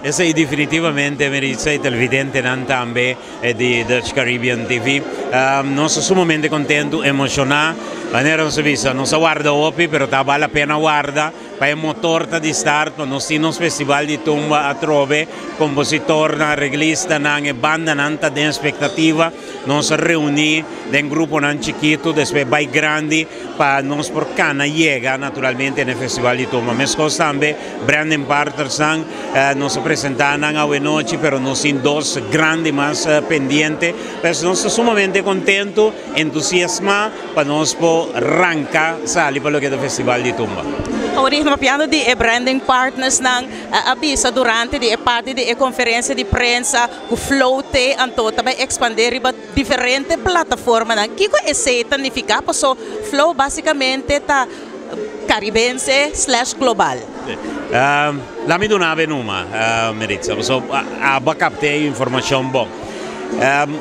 Esei definitivamente, Meritza y televidentenan tambe di Dutch Caribbean TV. Nos ta sumamente contento, emociona. Manera nos a bisa, nos a warda hopi, pero ta bal la pena warda pa e motor ta di start, pa nos tin nos festival di tumba atrobe. Compositornan, arreglistanan, e bandanan ta den expectativa. Nos a reuni den gruponan chikito, despues bay grandi pa nos por cana yega naturalmente na e festival di tumba. Mescos tambe Branding Partnersnan, nos a presenta nan awe nochi, pero nos tin dos grandi mas pendiente. Pues nos ta sumamente contento, entusiasma pa nos por ranca sali pa loke ta festival di tumba. Awor nos papiando di e Branding Partnersnan, a bisa durante di e parti di e conferencia di prensa cu Flow te anto ta bay expande riba diferente plataformanan. Kico esey ta nifica? Paso Flow basicamente ta Caribense/global. Laat mi duna awe numa, Meritza, paso abo a capta e informacion bon.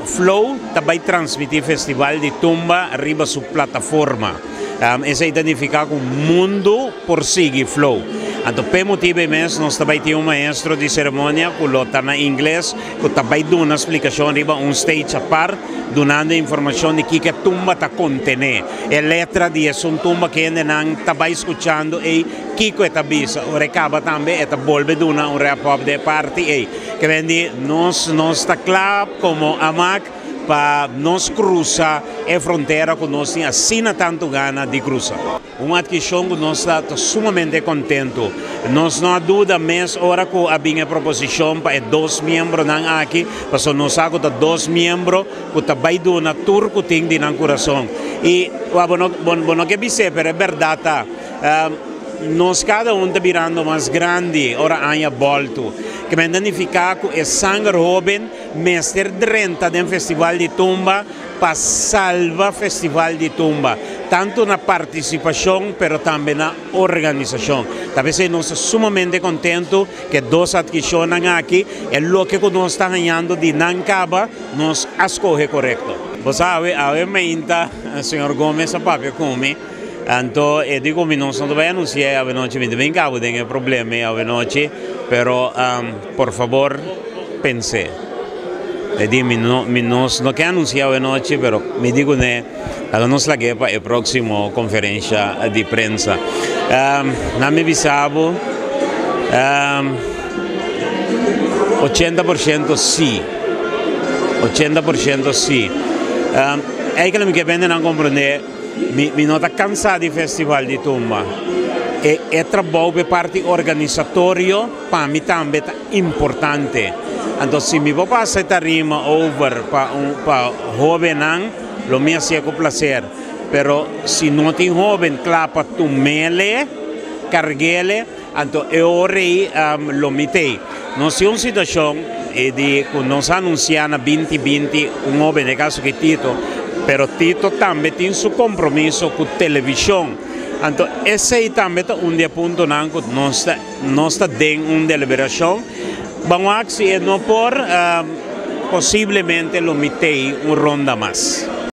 Flow ta bay transmiti Festival di Tumba riba su plataforma. Esey ta nifica cu mundo por sigui Flow. Anto p'e motibo ei mes nos ta bay tin un maestro di ceremonia cu lo ta na ingles cu ta bay duna splicacion riba un stage apart dunando informacion di kico e tumba ta contene. E letra di esun tumba cu hendenan ta bay scuchando ei kico e ta bisa. Ora e caba tambe e ta bolbe duna un wrap up di e parti ei. Ke men di nos nos ta cla como Amak pa nos crusa e frontera cu nos tin asina tanto gana di crusa. Un adkishon ku nos ta sumamente kontentu. Nos no a duda mes ora ku a bin e proposishon pa e dos miembronan aki, pasobra nos sa ku ta dos miembro ku ta bai duna tur ku tin di nan kurason. I bo no bo no ke bis'é, pero e bèrdat ta, nos kada un ta birando mas grandi ora aña bòltu. Kimen ta nifiká ku e sanger hóben mester drenta den Festival di Tumba pa salba Festival di Tumba, tantu na partisipashon pero tambe na organisashon. Ta p'esei nos ta sumamente kontentu ku e dos atkishonnan aki, e loke ku nos ta hañando di nan kaba, nos a skohe korekto. Bo sa awe, awe mainta señor Gomez a papia ku mi, anto e di ku mi nos no ta bai anunsi'é awenochi, mi ta bin kaba den e problema ei awenochi, pero por fabor pens'é. E di mi no mi nos no ke anunsia awe nochi pero mi di kuné laga nos lag'é pa e próksimo konferensha di prensa. Nan mi bisa bo 80% si, 80% si. Eikele mi ke bende nan komprendé mi mi no ta kansá di festival di tumba. E e trabou pa e parti organisatorio pa mi tambe ta importante. Anto si mi por pasa e tarima over pa un pa hobennan lo mi hacié cu placer. Pero si no tin hoben cla pa tumele, carguele, anto e ora ei lo mi t'ei. Nos tin un situacion e di cu nos a anuncia na 2020 un hoben, den e caso aki Tito, pero Tito tambe tin su compromiso cu television. Anto esey tambe ta un di e puntonan cu nos ta. Nos ta den un deliberashon. Ban wak si e no por, posiblemente lo mi tei un ronda mas.